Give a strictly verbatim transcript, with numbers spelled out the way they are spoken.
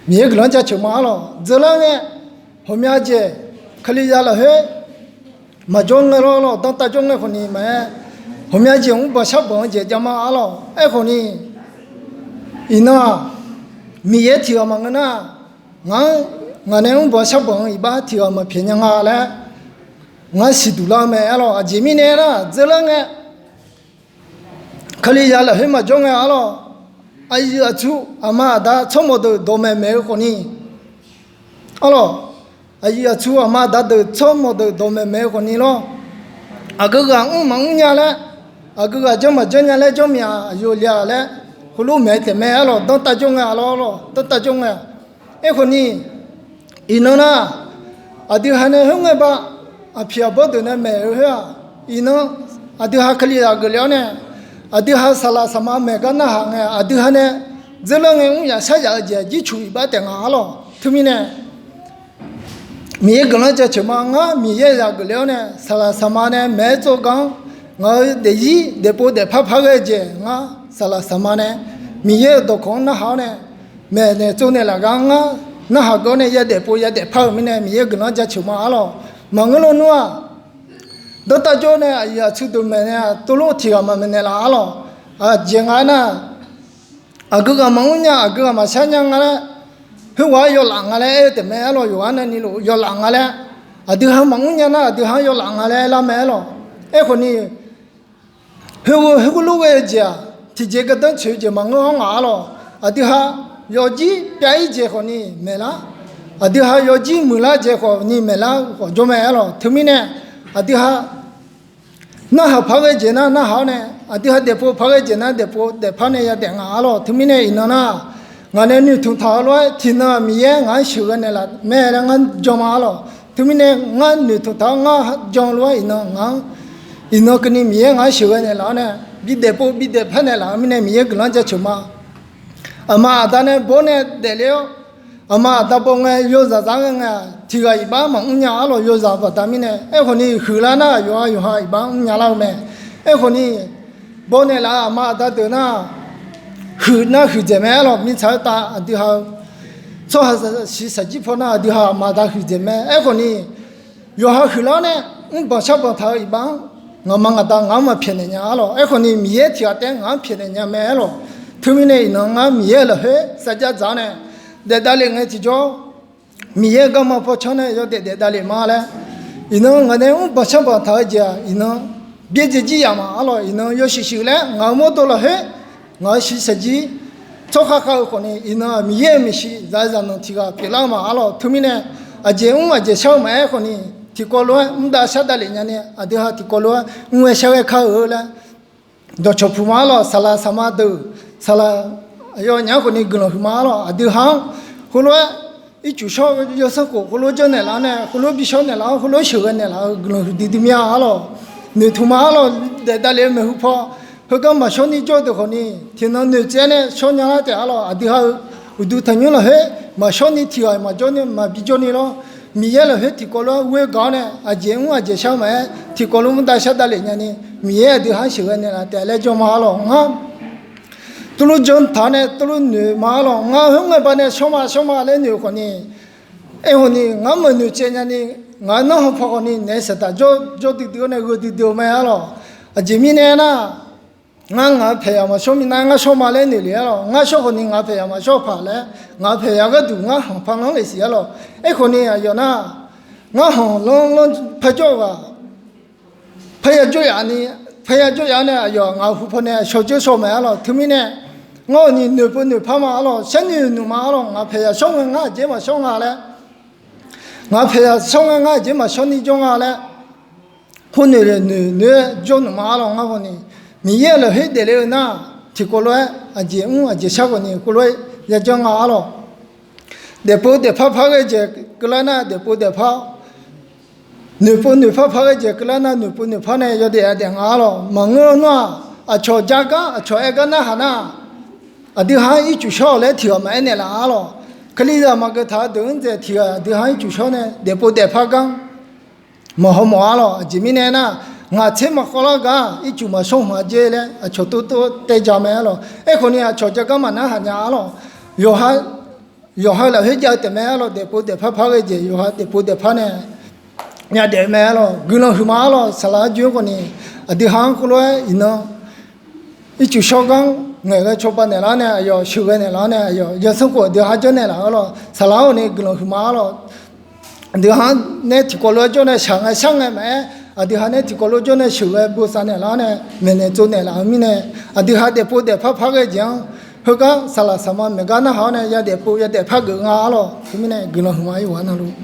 Miqyaer guiqlanq jaceuq ma arlawq. Dzeurlar ngae, ghawqmya jeq, Kalizaq lafkhoer maqjawr ngae lawr lawr, danrtav jawr ngae khawfni maqaer, ghawqmya jeq mrbanq sharbanq-eu jeq jav ma arlawq. Aerkhawfni, iqnan-aq, Miqyaer tiq ghaq maqngeur nar, ngaq-anr, ngaq nae mrbanq sharbanq-eu iqbax tiq ghaq maqpyaeq nya nga laer, ngar siqduq lar-eu mae arlawq. Aqjeq mirnae nar, dzeurlar ngae, Kalizaq lafkhoer maqjawr ngae arlawq. Aqyuif aqtsu, aqma aqda tsawrmawq deuq dawqmaeq maeq-eu khawfni arlawq, aqyuif aqtsu aqma aqda deuq tsawrmawq deuq dawqmaeq maeq-eu khawfni lawr. Aqgeu ghaq mr maqmr nya laer, aqgeu ghaq janr maqjanr nya laer janrmyaq aqyawf li-a laer, heulof maeq taef mae arlawq. Danrtav jawr ngae arlawq, danrtav jawr ngae. Aerkhawfni, iqnan nar, aqdui ha nae khoerngae ba, aqpiq aqbawr deuq nae maeq-eu khoer-aq, iqnan, aqdui ha Kalizaq geufle-awr nae, aqdui ha saqlaq saqma maeq gar narhaq ngae, aqdui ha nae dzeurlar ngae mr yaf shar yaf-eu jeq jircuq iqbax taef nga arlawq. Teumirnae, Miqyaer guiqlanq jaceuq ma. Ngar Miqyaer zaq geufle-awr nae, saqlaq saqma nae maeq-aer tsov gar-anr, ngaq-euq daefzir daefpov daefpar par ghae-eu jeq ngar saqlaq saqma nae, Miqyaer-euq dawqkawq-anr narhaq-awr nae, maeqnaeq tsovnaeq laf gar ngar narhaq gawr nae yadaef pov yadaef par-euq mirnae Miqyaer guiqlanq jaceuq ma arlawq. Maqngeur lawnmr-aq, danrtav jawr nae aqyuif aqtsu deuq maeqnaeq-aq, tov lof tiq ghaq maqmaeq naeqlaf arlawq. Aqjeq nga aernar, aqgeu ghaq maqmr nya, aqgeu ghaq maqshar nya nga laer, khoerghaq-anr yawlaf nga laer aer-eu taef mae arlawq. Yawqghaq navni lof yawlaf nga laer, aqdui ha maqmr nya nar aqdui ha-anr yawlaf nga laer aerlar mae arlawq. Aerkhawfni, heu heu lof ghae-eu jeq-aq, tiqjeq gardanr tsoeq-eu jeq maqngeur-awr ngaq arlawq. Aqdui ha yawjir pyav-ir jeq khawfni maeqlar, aqdui ha yawjir muiqlar jeq khawfni maeqlar khawf jawr mae arlawq. Teumirnae, aqdui ha narhaq par ghae jeq nar narhaq-awr nae, aqdui ha daefpov par ghae jeq nar daefpov daefpar nae yadaef nga arlawq. Teumirnae iqnan nar, ngaq nae noeqtmq taq-eu lof-aer tiqnan-aq Miqyaer ngaq-anr sheuqghae naeqlaf mae laer ngar jan ma arlawq. Teumirnae ngar noeqtmq taq-awr ngar jan lof-aer iqnan ngaq-anr, iqnan keuvni Miqyaer ngaq-anr sheuqghae naeqlaf-awr nae, bidaef pov bidaef par naeqlaf-eu mirnae Miqyaer guiqlanq jaceuq ma. Aqma aqda nae baw nae daefle-awr, aqma aqda baw ngae yawzaq zaq ghae ngae-aq, tiq ghaq iqbax maqmr nya arlawq. Yawzaq baqda mirnae, aerkhawfni huiqlar nar yawqha yawqha iqbax mrnya lar-eu mae. Aerkhawfni, baw naeqlaf-eu aqma aqda deuq nar, huiq nar huiqdzaeq mae arlawq. Mirtsaq-eu tav aqdui ha-eu tsawrhaq shiq saqjir paw nar aqdui ha aqma aqda huiqdzaeq mae. Aerkhawfni, yawqha huiqlar-awr nae mrbanq sharbanq taq-eu iqbax-anr ngaqma ngaqda ngaq-anr maqpyaeqnaeq nya arlawq. Aerkhawfni Miqyaer tiq ghaq taef-aer ngaq-anr pyaeqnaeq nya mae arlawq. Teumirnae iqnan ngar Miqyaer-euq lafkhoer sarjax dzaq-awr nae daef davlef ngae tiqjawr, Miqyaer-euq garma paw canr nae yawdaef daef davlef ma laer, iqnan ngaq nae mrbanq sharbanq taq-eu jeq-aq iqnan byaerdzae jir yaf ma arlawq. Iqnan yawshuif shuif laer ngaq-euq mawrdo lafkhoer ngaq-euq shiq saqjir tsawrkhav khav-eu khawfni iqnan-aq Miqyaer-euq maeqshi zaq-eu zaqnanq tiq ghaq pyeuflar-eu ma arlawq. Teumirnae, aqjeq mr aqjeq shar-eu maqaer khawfni, tiqkawv lof-aer mr dav shar davlef nyani aqdui ha tiqkawv lof-aer mr-aer shar ghae kar-eu laer dawqcawq puq ma arlawq. Saqlaq saqma deuq, saqlaq aqyawfnyaf-anr khawfni guiqlanq huiq ma arlawq. Aqdui ha-anr heulof-aer ircuf shawr-eu yawsanr khof heulof-aer janrnaeq laf-awr nae, heulof-aer bi shawrnaeq laf-awr, heulof-aer sheuqghae naeqlaf-eu guiqlanq huiqdui dui mir-a arlawq. Noeqtmq ma arlawq. Daef davlef-eu maeqhu paw heugar maqshawr ni jawr-eu deuq khawfni, tiqnan noeqtsaev-aer nae shawr nya lar taef arlawq. Aqdui ha-eu uqduq tanqnymr lafkhoer maqshawr ni tiq ghaq maqjawr ni maqbi jawr ni lawr. Miqyaer lafkhoer tiqkawv lof-aer ghoer gaq-awr nae aqjeq mr aqjeq shar maqaer tiqkawv lof mr dav shar davlef nyani, Miqyaer aqdui ha-anr sheuqghae naeqlaf taef laer jan ma arlawq. Ngar tuvluf jan taq-awr nae tuvluf noeq ma arlawq. Ngar khoerngae baqdanae shawr ma shawr ma laer noeq-eu khawfni, aerkhawfni ngar maqnoeq caev nyani, ngaq-euq narhaq paw khawfni naef saqdaq jawr jawr duidui-awr nae gheu duidui-eu mae arlawq. Aqjeq mirnae aernar, ngar ngaq-euq paeqyaq maqshawr minav ngar shawr ma laer noeq lef arlawq. Ngar shawr khawfni ngaq-euq paeqyaq maqshawr paq laer, ngaq-euq paeqyaq gharduq ngar hanq par lanr lef siq arlawq. Aerkhawfni aqyawf nar, ngar hanq lanr lanr par jawr-eu ghaq, parya jawr yaf ni, parya jawr yaf-awr nae aqyawf ngaq-euq hu paw nae shawr jawr shawr mae arlawq. Teumirnae, ngar-awq ni noeqpov noeqpar ma arlawq. Sharnoeq noeq ma arlawq. Ngaq paeqyaq shawr ngae ngar aqjeq maqshawr nga laer, ngaq paeqyaq shawr ngae ngar aqjeq maqshawr ni jawr nga laer, khoernoeq noeq noeq-aer jawr noeq ma arlawq. Ngar khawfni Miqyaer-euq lafkhoer daefle-eu nar, tiqkawv lof-aer aqjeq mr aqjeq shar khawfni khoerlof-aer yajanr nga arlawq. Daefpov daefpar par ghae jeq keuvlar nar daefpov daefpar, noeqpov noeqpar par ghae jeq keuvlar nar noeqpov noeqpar nae yawdaef yadaef nga arlawq. Maqngeur nar-aq, aqcawq jar gar aqcawq aer gar narhaq nar, aqdui ha-anr ircuf shawr-awq laer tiq ghaq maqaer naeqlaf arlawq. Kalizaq maqgeuf taq-eu deuq-anr dzaeq tiq ghaq aqdui ha-anr ircuf shawr nae daefpov daefpar gar maqhaw mawf arlawq. Aqjeq mirnae aernar, ngaq tser maqkhawv lar gar ircuf maqshawr hmq-a jer laer aqcawq tov tov taev ja mae arlawq. Aerkhawfni aqcawq jar gar maqnarhaq nya arlawq. Yawqha yawqha lafkhoer jav-eu taef mae arlawq, daefpov daefpar par ghae jeq yawqha daefpov daefpar nae yadaef-eu mae arlawq. Guiqlanq huiqma arlawq. Saqlaq arjur-anr khawf ni aqdui ha-anr khoerlof-aer iqnan ircuf shawrganr ngaeqghae cawba naeqlar-awr nae aqyawf sheuqghae naeqlar-awr nae aqyawf yawsanr khof aqdui ha janrnaeq laf arlawq. Saqlaq-anr ni guiqlanq huiqma arlawq. Aqdui ha nae tiqkawv lof-aer jawr nae shaq ngae shar ngae maqaer, aqdui ha nae tiqkawv lof jawr nae sheuqghae bosav naeqlar-awr nae maeqnaeq tsovnaeq laf-eu mirnae, aqdui ha daefpov daefpar par ghae jeq-anr heugar saqlaq saqma maeqgar narhaq-awr nae yadaefpov yadaefpar geuf nga arlawq. Teumirnae guiqlanq huiqma ir-awq arnavluf.